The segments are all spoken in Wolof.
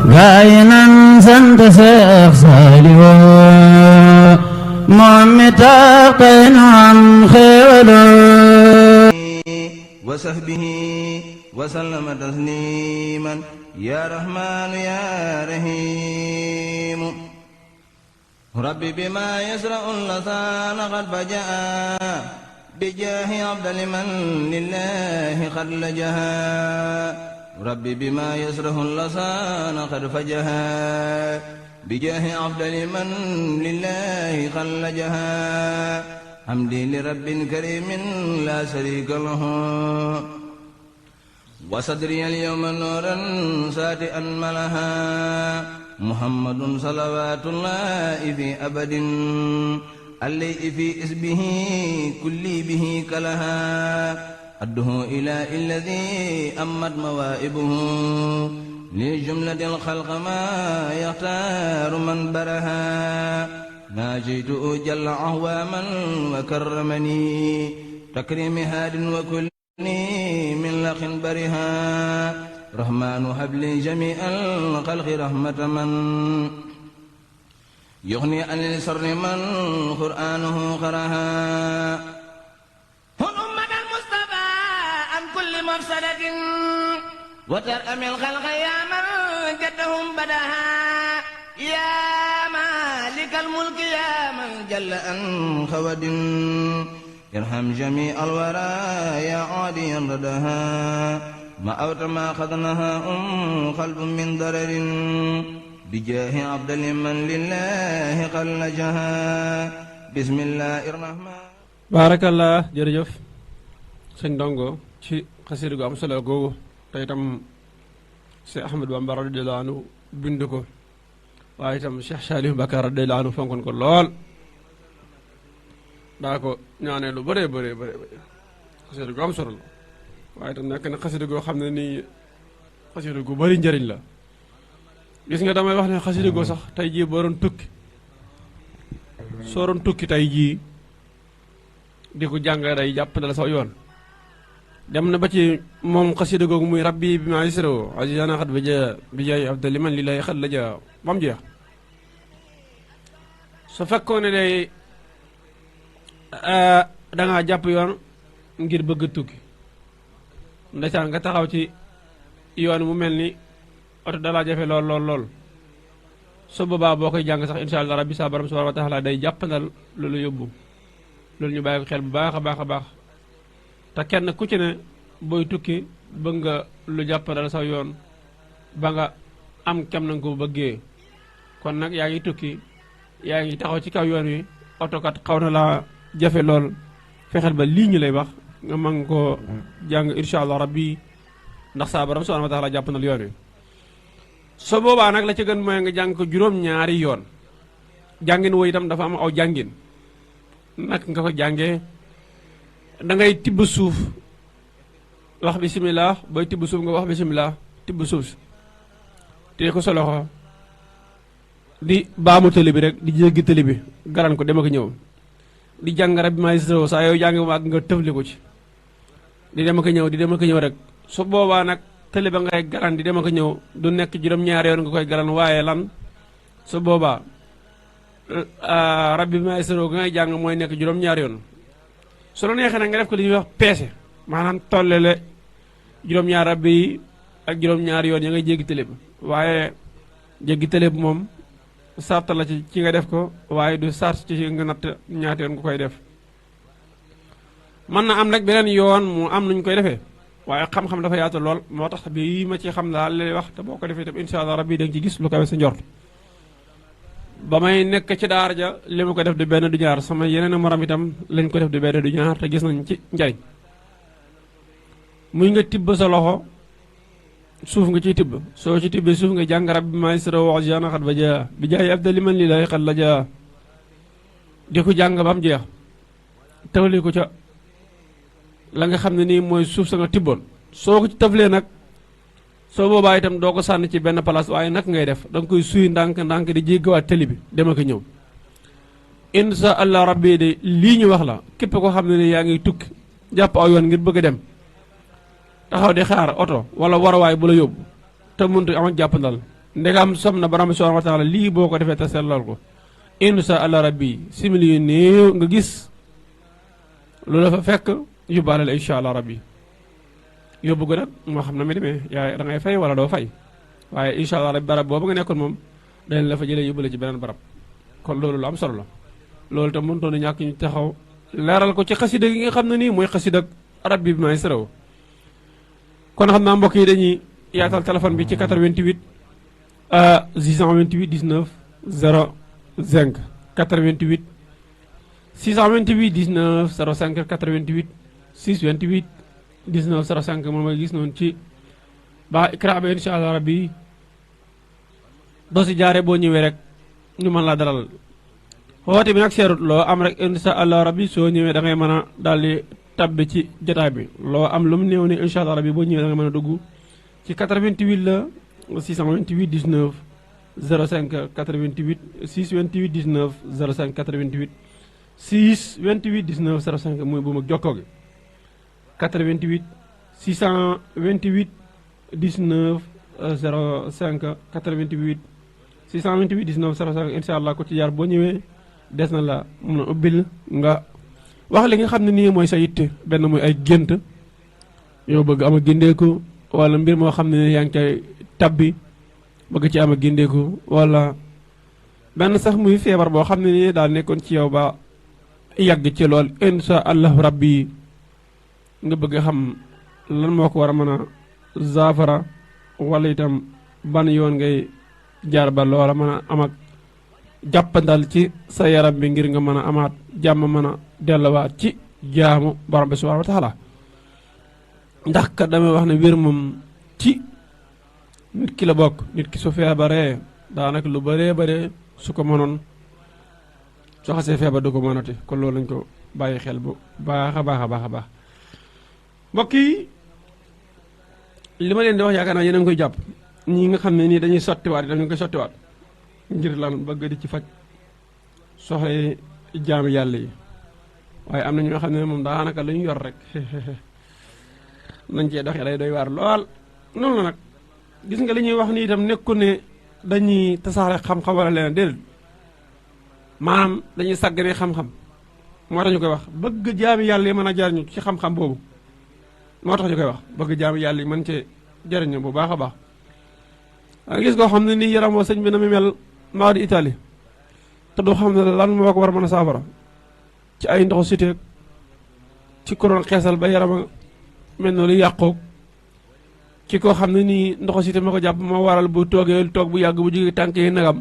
غاينا سنت شيخ سالم محمد تقين عن خير وصحبه وسلم تسليما يا رحمن يا رحيم ربي بما يسرع اللسان قد فجاء بجاه عبد لمن لله قد لجها ربي بما يسره اللسان قد فجها بجاه عبد لمن لله قد لجها حمدي لرب كريم لا شريك له وصدري اليوم نورا ساتئا ملها محمد صلوات الله في أبد اللي في اسمه كل به كلها أده إلى الذي أمت موائبه لجملة الخلق ما يختار من برها ناجيت جل عهواما وكرمني تكريم هاد وكلني من لخ برها رحمن هب لي جميع الخلق رحمة من يغني عن السر من قرآنه قرها هن أمة المصطفى عن كل مفسدة وترأم الخلق يا من جدهم بدها يا مالك الملك يا من جل عن خود ارحم جميع الورى يا عاديا ردها ما أوت ما خذناها قلب من ضرر بجاه عبد لمن لله قلجها بسم الله الرحمن baarakallah jërëjëf sëñ Ndongo ci xasida gu am solo googu te itam Cheikh Ahmad Bamba radiyallahu anhu bind ko waaye itam Cheikh Saliou Mbacké radiyallahu anhu fonkoon ko lool daa ko ñaanee lu bëree xasida gu am solo la waaye itam nekk na xasida goo xam ne nii xasida gu bëri njëriñ la gis nga damay wax ne xasida goo sax tey jii boo doon tukki soo doon tukki tey jii di ko jàng day jàpp na la sax yoon dem na ba ci moom xasida googu muy rabbi bi ma yasro azizana xat bi jaay abda liman li lay xat la ja bam jeex su fekkoon ne day dangaa jàpp yoon ngir bëgg tukki ndeysaan nga taxaw ci yoon mu mel ni oto dalaa jafe lool su boobaa boo koy jàng sax insha allah rabbi sa borom subhanahu wa taala day jàppandal loolu yóbbu loolu ñu bàyyi ko xel bu baax a baax te kenn ku ci ne booy tukki bëgg nga lu jàppandal sa yoon ba nga am kem na nga ko bëggee kon nag yaa ngi tukki yaa ngi taxaw ci kaw yoon wi oto kat xaw na laa jafe lool fexeel ba lii ñu lay wax nga mën koo jàng insha allah rabbi ndax sa borom subhanahu wa taala jàppandal yoon wi so boobaa nag la ci gën mooy nga jàng ko juróom-ñaari yoon jàngin woo itam dafa am aw jàngin nag nga ko jàngee da ngay tibb suuf wax bisimilah booy tibb suuf nga wax bisimilah tibb suuf si tee ko sa loxo di baamu tëli bi rek di jéggi tëli bi garan ko dema ko ñëw di jàng rabbi maa yasro saa yow jàng ma ak nga tëfli ko ci di dema ko ñëw rek su boobaa nag tëli ba ngay garan di dema ko ñëw du nekk juróom-ñaari yoon nga koy garan waaye lan su boobaa rabbi maa yasro ga ngay jàng mooy nekk juróom-ñaari yoon su la neexee nag nga def ko li ñuy wax peese maanaam tollele juróom-ñaar rabbi yi ak juróom-ñaari yoon ya ngay jéggi tëli bi waaye jéggi tëli bi moom sart la ci nga def ko waaye du sart ci nga natt ñaata yoon nga koy def mën na am nag beneen yoon mu am nuñ koy defee waaye xam-xam dafa yaatu lool moo tax bi ma ci xam daal lay wax te boo ko defee itam insha allah rabbi da nga ci gis lu kawe sa njort ba may nekk ci daara ja li ma ko def du benn du ñaar sama yeneen morom itam lañ ko def du benn du ñaar te gis nañ ci njariñ muy nga tibb sa loxo suuf nga ciy tibb soo ci tibbee suuf nga jàng rabbi maa yasro wax jana xat ba ja bi jaay abdali man li lay xat la ja di ko jàng ba am jeex tawli ko ca la nga xam ne nii mooy suuf sa nga tibboon soo ko ci taflee nag soo boobaa itam doo ko sànni ci benn place waaye nag ngay def da nga koy suy ndànk di jéggawaat tëli bi dem ak ñëw insha allah rabbi de lii ñu wax la képp ko xam ne ni yaa ngi tukki jàpp aw yoon ngir bëgg a dem taxaw di xaar oto wala warawaay bu la yóbbu te mënut am ak jàppandal ndegam som na borom bi subhanahu wa taala lii boo ko defee te sellal ko insha allah rabbi simili yu néew nga gis loolu fa fekk yóbbaale la insha allah rabbi yóbbu ko nag moo xam na mi demee yaa da ngay fay wala doo fay waaye insha allah rabbi barab boobu nga nekkoon moom dañ la fa jëlee yóbbale ci beneen barab kon loolu lu am solo la loolu tam mënutoon ñàkk ñu taxaw leeral ko ci xasida gi nga xam ne nii mooy xasida rabbi bi maay saraw kon xam naa mbokk yi dañuy yaatal téléphone bi ci 88 628 19 05 88 628 19 05 88 628 19 05 moom mooy gis noonu ci ba Iqra bi insha allah rabbi doo si jaare boo ñëwee rek ñu mën laa dalal woote bi nag seerut loo am rek insha allah rabbi soo ñëwee da ngay mën a daal di tabbi ci jotaay bi loo am lu mu néew ni insha allah rabbi boo ñëwee da nga mën a dugg ci 88 la 628 19 05 88 628 19 05 88 628 19 05 mooy bu mag jokkoo gi 88 628 19 05 88 628 19 05 incha allah ku ci jaar boo ñëwee des na la mun a ubbil nga wax li nga xam ne nii mooy sa yitte benn muy ay gént yow bëgg ama gindeeku wala mbir moo xam ne yaa ngi cay tabbi bëgg ci ama gindeeku wala benn sax muy feebar boo xam ne nii daal nekkoon ci yow ba yàgg ci lool insha allahu rabbi nga bëgg xam lan moo ko war a mën a zaafara wala itam ban yoon ngay jaar ba loola mën a am ak jàppandal ci sa yaram bi ngir nga mën a amaat jàmm mën a delluwaat ci jaamu borom bi subhanahu wa taala ndax kat damay wax ne wér moom ci nit ki la bokk nit ki su feebaree daanaka lu bëree bare su ko mënoon soo xasee feebar du ko mënati kon loolu lañ ko bàyyi xel bu baax a baax a baax a baax mbokk yi li ma leen di wax yaakaar naa yéen a ngi koy jàpp ñi nga xam ne nii dañuy sottiwaat dañu koy sottiwaat ngir lan bëgg di ci faj soxla jaami yàlla yi waaye am na ñoo xam ne moom daanaka la ñu yor rek nañ cee doxee day doy waar lool noonu la nag gis nga li ñuy wax ni itam nekku ne dañuy tasaare xam-xam wala leneen déedéet maanaam dañuy sàggane xam-xam moo tax ñu koy wax bëgg jaami yàlla yi mën a jariñu ci xam-xam boobu moo tax ñu koy wax bëgg jaami yàlla yi mën cee jariñu bu baax a baax a gis koo xam ne nii yaram woo sëñ bi na mu mel maa di Italie te du xam ne lan moo ko war a mën a saafara ci ay ndoxu siteeg ci koroon xeesal ba yarama mel noonu yàqoog ci koo xam ne nii ndoxu site ma ko jàpp moo waral bu toogee toog bu yàgg bu jógee tànk yi nagam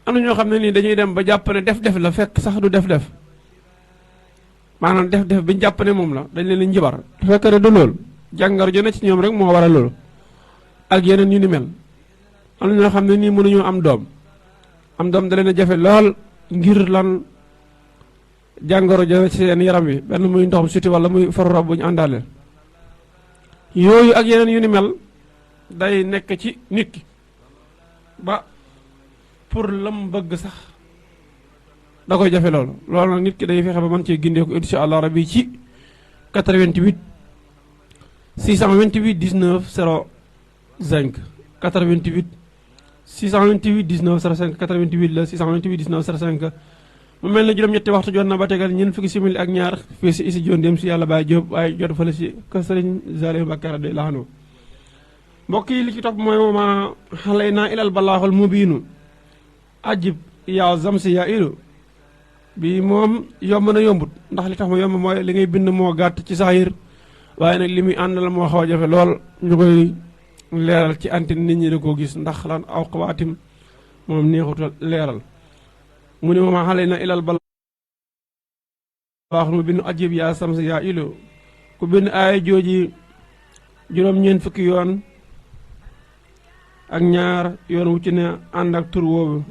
am na ñoo xam ne nii dañuy dem ba jàpp ne def-def la fekk sax du def-def maanaam def-def bi ñu jàpp ne moom la dañ leen di njibar fekk ne du loolu jàngar jo ne ci ñoom rek moo waral loolu ak yeneen yu ni mel am na ñoo xam ne nii mënuñoo am doom da leen a jafe lool ngir lan jàngoro jo ci seen yaram wi benn muy ndoxum siti wala muy faru bu ñu àndaale yooyu ak yeneen yu ni mel day nekk ci nit ki ba pour lam bëgg sax da koy jafe loolu nag nit ki day fexe ba mën cee gindeeku insha allah rabbi ci 88 628 19 05 88 628 19 05 88 la 628 19 05 mu mel ne juróom-ñetti waxtu jot na ba tegal ñeent fukki simili ak ñaar fii si isi jon dem si yàlla Baye Diop waaye jot fële si kër Sëriñ Saliou Mbacké radiyallahu anhu mbokk yi li ci topp mooy wama xalay naa ilal balaaxul mubiinu ajib yaa zamsi yaa ilu bi moom yomb na yombut ndax li tax ma yomb mooy li ngay bind moo gàtt ci saxir waaye nag li muy àndal moo xaw a jafe lool ñu koy leeral ci antenne nit ñi da koo gis ndax lan aw xawaatim moom neexuta leeral mu ne moom xale na ilal balaaxul mu bind ajib yaa zamsi yaa ilu ku bind aaya jooji juróom-ñeent fukki yoon ak ñaar yoon wu ci ne ànd ak tur woowu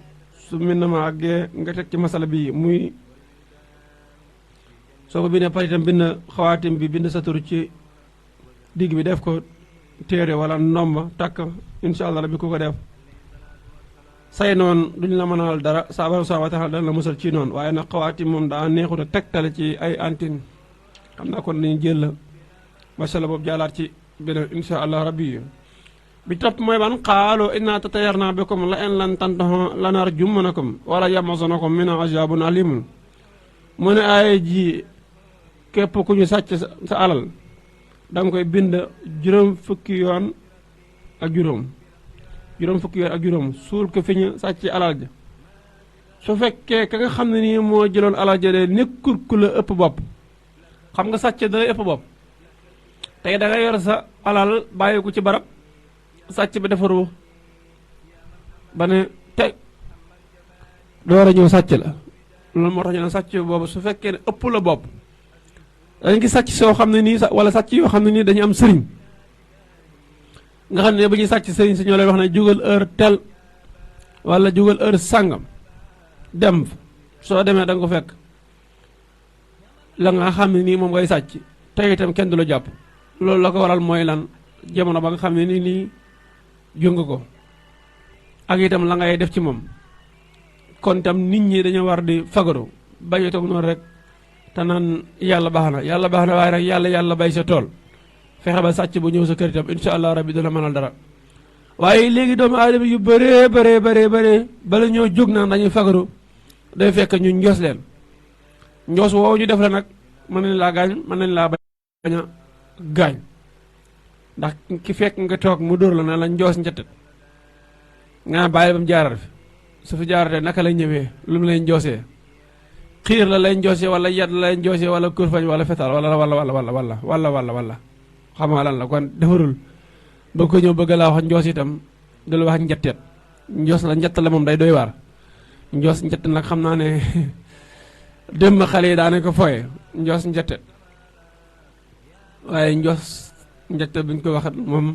su mel na ma àggee nga teg ci masala bi muy soo ko bindee pare itam bind xawaatim bi bind sa tur ci digg bi def ko téere wala ndomba takk insha allah rabbi ku ko def say noonu duñ la mënal dara saa borom subhanahu wa taala dana la musal ci noonu waaye nag xawaatim moom daa neexut a tegtale ci ay antine xam naa kon dañu jël la masala boobu jaalaat ci beneen insha allah rabbi bi topp mooy ban qaalu inna tatayarna bikum la in lan tantahu lanarjumanakum wala yamasanakum min azabun alimun mu ne aaya ji képp ku ñu sàcc sa alal da nga koy bind juróom fukki yoon ak juróom suul ko fi ñu sàcc alal ja su fekkee ka nga xam ne nii moo jëloon alal ja de nekkul ku la ëpp bopp xam nga sàcc da lay ëpp bopp tey da nga yor sa alal bàyyi ko ci barab sàcc bi defaru ba ne tey door a ñëw sàcc la loolu moo tax ñu ne sàcc boobu su fekkee ne ëpp la bopp dañ ngi sàcc soo xam ne nii wala sàcc yoo xam ne nii dañu am sëriñ nga xam ne ba ñuy sàcc sëriñ si ñoo lay wax ne jugal heure tel wala jugal heure sàngam dem soo demee da nga ko fekk la nga xam ne nii moom ngay sàcc tey itam kenn du la jàpp loolu la ko waral mooy lan jamono ba nga xam ne nii jur nga ko ak itam la ngay def ci moom kon itam nit ñi dañoo war di fagaru bañ a toog noonu rek te naan yàlla baax na waaye rek yàlla bay sa tool fexe ba sàcc bu ñëw sa kër itam insha allah rabbi dana mënal dara waaye léegi doomu aadama yu bëree bala ñoo jóg naan dañuy fagaru day fekk ñu njoos leen njoos woowu ñu def la nag mën nañ laa gaañ mën nañ laa bañ a gaañ ndax ki fekk nga toog mu dóor la na la njoos njëttat nga bàyyi ba mu jaaral fi su fi jaaratee naka lay ñëwee lu mu lay njoosee xiir la lay njoosee wala yat la lay njoosee wala kurfañ wala fetal wala xamaa lan la kon defarul ba ko ñëw bëgg laa wax njoos itam du la wax njatteet njoos la njett la moom day doy waar njoos njett nag xam naa ne démb xale yi daane ko foye njoos njatteet waaye njoos njatteet bi ñu ko waxat moom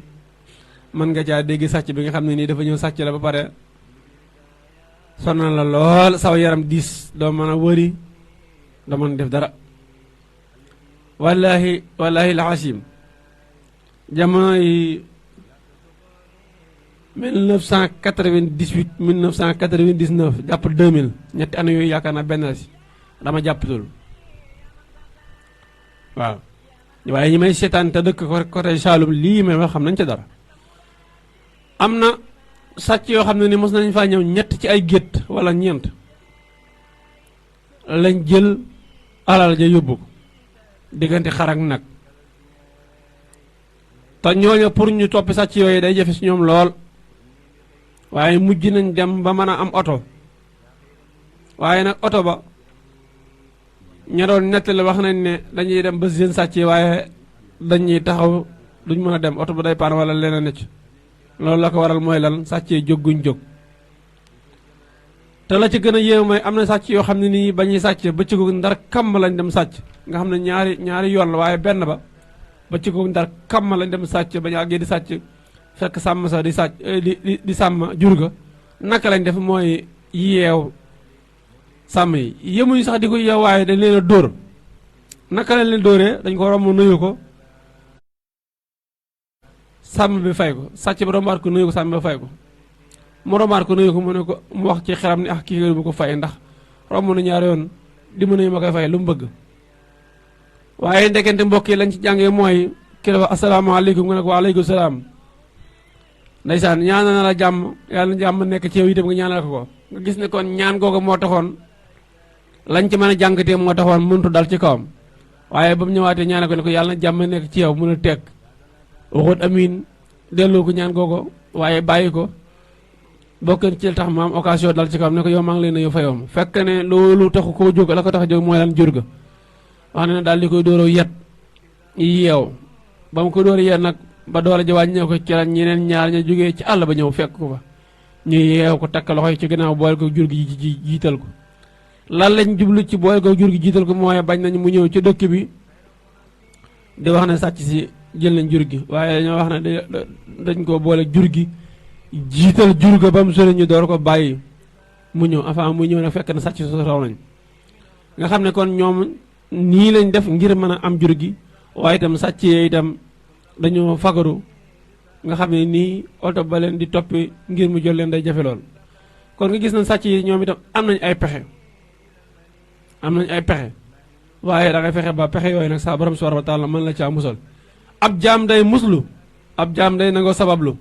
mën nga caa dégg sàcc bi nga xam ne nii dafa ñëw sàcc la ba pare sonal la lool saw yaram diis doo mën a wëri doo mën a def dara wallahi la asim jamono yi 1998 1999 jàpp 2000 ñetti année yooyu yaakaar naa benn la si dama jàppatul waaw waaye ñi may seetaan te dëkk ko côté Saloum lii may wax xam nañ ca dara am na sàcc yoo xam ne ni mos nañ faa ñëw ñett ci ay gétt wala ñeent lañ jël alal ja yóbbu ko diggante xar ak nag te ñooñu pour ñu toppi sàcc yooyu day jafe si ñoom lool waaye mujj nañ dem ba mën a am oto waaye nag oto ba ña doon nettali wax nañ ne dañuy dem ba seen sàcc yi waaye dañuy taxaw duñ mën a dem oto ba day paan wala leneen necc loolu la ko waral mooy lan sàccee jóg guñ jóg te la ci gën a yéeme mooy am na sàcc yoo xam ne nii ba ñuy sàcc bëccëgu ndar kàmm lañ dem sàcc nga xam ne ñaari yoon la waaye benn ba bëccëgu ndar kàmm lañ dem sàcc ba ñu àggee di sàcc fekk sàmm sa di sàcc di sàmm jur ga naka lañ def mooy yeew sàmm yi yemuñu sax di ko yeew waaye dañ leen a dóor naka lañ leen dóoree dañ ko romb nuyu ko sàmm bi fay ko sàcc ba rombaat ko nuyu ko sàmm bi fay ko mu rombaat ko nuyu ko mu ne ko mu wax ci xeram ni kii bu ko fay ndax romb na ñaari yoon di mu ne ma koy fay lu mu bëgg waaye ndekente mbokk yi lañ ci jàngee mooy ki la wax asalaamaaleykum nga ne ko waaleykum salaam ndeysaan ñaanal na la jàmm yàlla na jàmm nekk ci yow itam nga ñaanal ko nga gis ne kon ñaan googu moo taxoon lañ ci mën a jàngatee moo taxoon mëntu dal ci kawam waaye ba mu ñëwaatee ñaanal ko ne ko yàlla na jàmm nekk ci yow mun a teg waxut amiin delloo ko ñaan googu waaye bàyyi ko bokk ci tax ma am occasion dal ci kawam ne ko yow maa ngi leen a yow fa yow fekk ne loolu taxu koo jóg la ko tax a jóg mooy lan jur ga wax ne daal di koy dóoroo yet yeew ba mu ko dóoree yet nag ba doole ji wàññi ko ci la ñeneen ñaar ña jógee ci àll ba ñëw fekk ko fa ñu yeew ko takk loxo yi ci ginnaaw boole ko jur gi jiital ko lan lañ jublu ci boole ko jur gi jiital ko mooy bañ nañ mu ñëw ci dëkk bi di wax ne sàcc si jël nañ jur gi waaye dañoo wax ne dañ ko boole jur gi jiital jur ga ba mu sori ñu door ko bàyyi mu ñëw avant mu ñëw nag fekk na sàcc su raw nañ nga xam ne kon ñoom nii lañ def ngir mën a am jur gi waaye itam sàcc yee itam dañoo fagaru nga xam ne nii oto ba leen di toppi ngir mu jël leen day jafe lool kon nga gis na sàcc yi ñoom itam am nañ ay pexe waaye da ngay fexe ba pexe yooyu nag saa borom subhanahu wa taala mën la caa musal ab jaam day muslu ab jaam day nangoo sabablu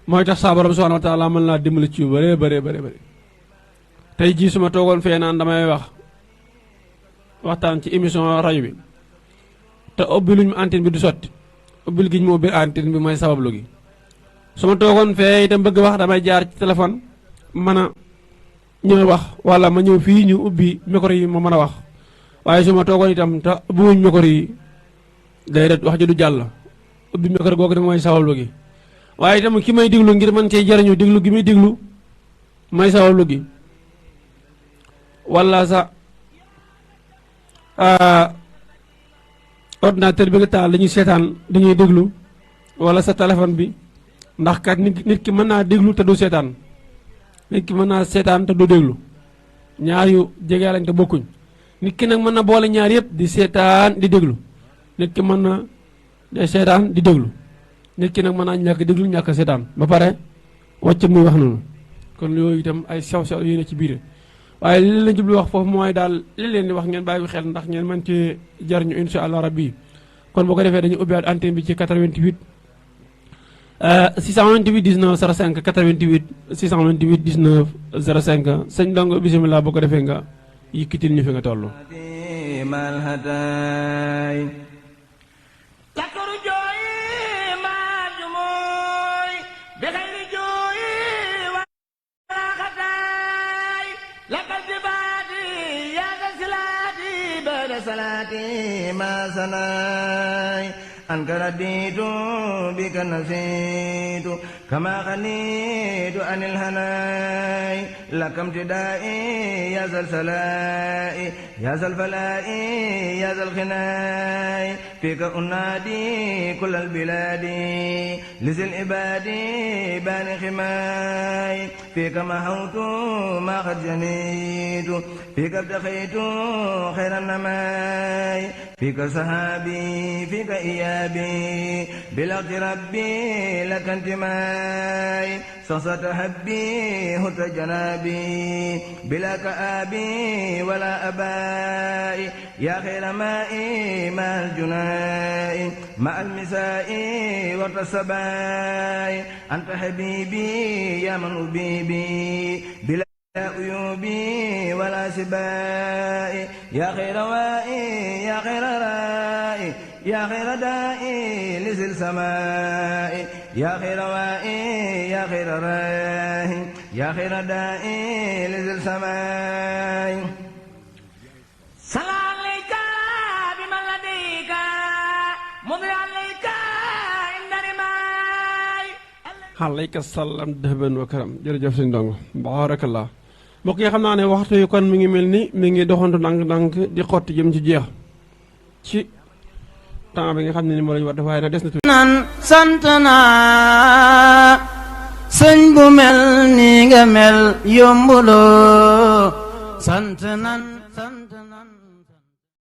mooy tax saa borom subhanahu wa taala mën laa dimbali ci yu bëree bëree bëri tey jii su ma toogoon fee naan damay waxtaan ci émission rajo bi te ubbiluñ ma antenne bi du sotti ubbil gi ñu ma ubbil antenne bi mooy sabablu gi su ma toogoon fee itam bëgg wax damay jaar ci téléphone mën a ñëw wax wala ma ñëw fii ñu ubbi micro yi ma mën a wax waaye su ma toogoon itam te ubbiwuñ micro yi day det wax ji du jàll ubbi micro googu dama mooy sabablu gi waaye itam ki may diglu ngir mën cee jariñu diglu gi muy diglu mooy sabablu gi wala sa ordinateur bi nga taal dañuy seetaan dañuy déglu wala sa téléphone bi ndax kat nit ki mën naa déglu te du seetaan nit ki mën naa seetaan te du déglu ñaar yu jege lañ te bokkuñ nit ki nag mën na boole ñaar yëpp di seetaan di déglu nit ki mën na de seetaan di déglu nit ki nag mën naa ñàkk déglu ñàkk seetaan ba pare wàcc muy wax noonu kon yooyu itam ay sew-sew yu ne ci biir waaye li leen la jublu wax foofu mooy daal li leen di wax ngeen bàyyi xel ndax ngeen mën ci jariñu insha allah rabbi kon boo ko defee dañu ubbiwaat antenne bi ci 88 628 19 05 88 628 19 05 sëñ Ndongo bisimilah boo ko defee nga yëkkatil ñu fi nga toll. صلاتي ما سناي أنك رديت بك نسيت كما غنيت عن الهناي لك امتدائي يا ذا السلاء يا ذا الفلاء يا ذا الغناي فيك أنادي كل البلاد لذي العباد بان خماي فيك محوت ما قد جنيت فيك ابتغيت خير النماي فيك سحابي فيك إيابي بلغت ربي لك انتماي صصت هبي هت جنابي بلا كآبي ولا أبائي يا خير مائي مع الجناء مع المساء والرسباء أنت حبيبي يا من أبيبي بلا عيوبي ولا سباء يا خير وائي يا خير رائي يا خير دائي لذي السماء يا خير وائي يا خير رائي يا خير دائي لذي السماء سلام عليك بمن لديك مضي عليك إن رماي عليك السلام دهبا وكرم jërëjëf sëñ Ndongo baarakallah mbokk yi xam naa ne waxtu yi kon mi ngi mel ni mi ngi doxantu ndànk-ndànk di xotti jëm ci jeex ci temps bi nga xam ne ni moo lañu war def waaye nag des na tuuti nan sant naa sëñ bu mel ni nga mel yombuloo sant nan